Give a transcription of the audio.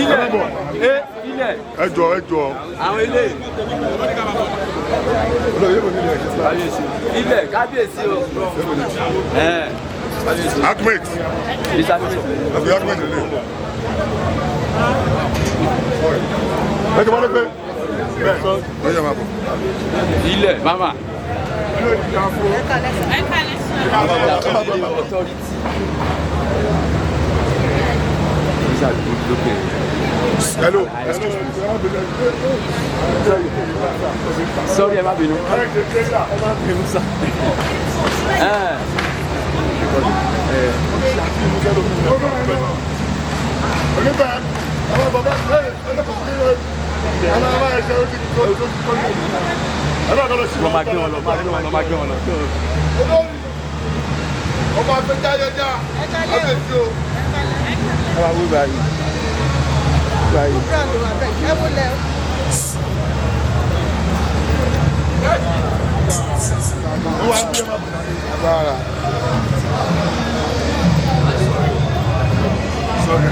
Ilẹ̀ ilẹ̀. Ẹ jọ, ẹ jọ. Àwọn ilé. Kábíyèsí ilẹ̀, kábíyèsí o. Kábíyèsí. Ahmed. Mr. Bishop. Àbí Ahmed lè. Ẹ ti wọlé pé bẹ́ẹ̀ ẹ yẹ máa bọ̀. Ilẹ̀ mama. Authority. Hello, excuse me. Sorry, ẹ má bínú. Ẹ má bínú sá. Onígbà àwọn bàbá ẹ ẹ àwọn bàbá ẹ ṣe ó ti tó tó tó ẹ bá kọ́ lọ sí. Wọ́n máa gbé wọn lọ, máa gbé wọn lọ, máa gbé wọn lọ. Ọmọ afẹ́jà yọjá kábíyèsí o. Ẹ máa wí báyìí. Báyìí. Ẹ wọlé. Agbára. Sorry.